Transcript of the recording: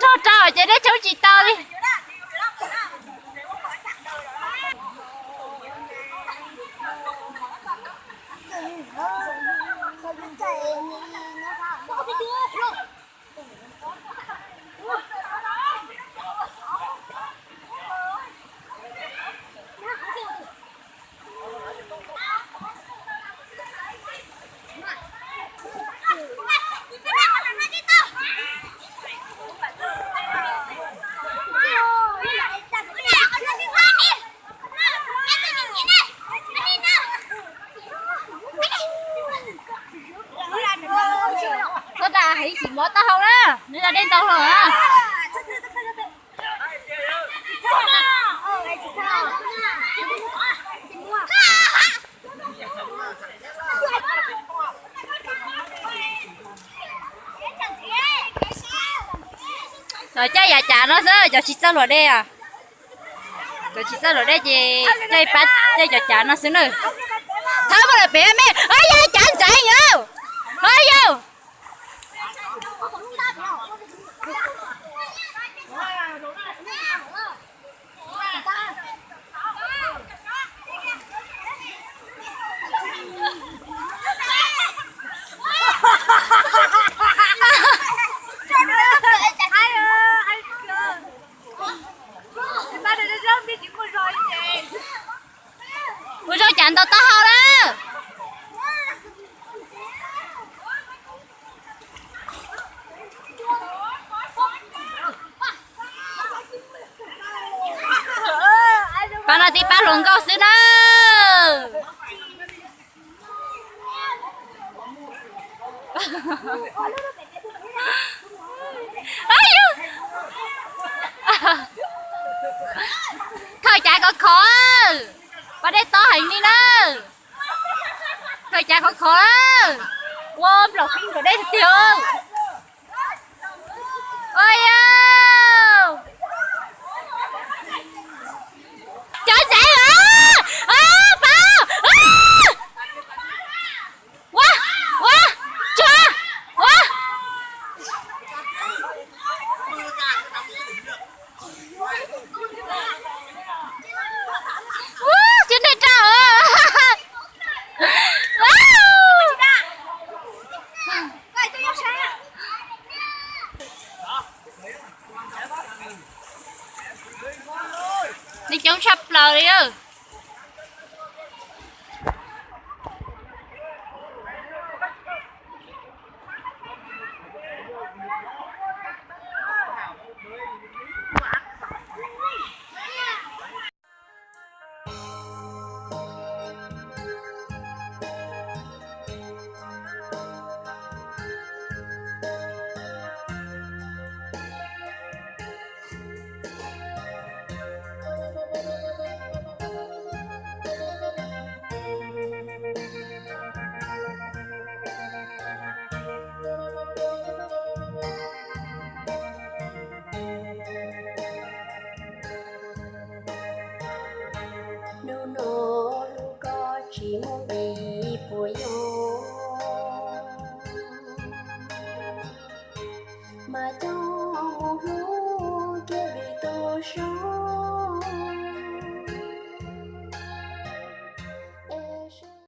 Nrog rau ces dej tshoob tsis tau li. Txhob da heev, tsis mov taub hau na, nws da dej ntau hlo na. Cov caij yav cav no xwb, cov tsis txawj luam dej os. Cov tsis txawj luam dej ces caij pab caij cov cav no xwb na. Thawb mus lawm pem me, yog cav ntxeev yog, yog. Ua zoo cav ntau taub hau lawm. Pab no tib pab hluas nkauj xwb na. Khaws cav khov khov, pab dej tob heev li na. Khaws cav khov khov, ua nplaum pib nplaum dej tiag tiag. Ua yau, cov ntxeev, pab, ua, ua, tsuag, ua. Ub, tsis neeg rau. Neeg coob tshaj plaws li. Hnub no hlub koj tsis muaj nqis puas yog? Mas coj mus hlub kiag lwm tus zog.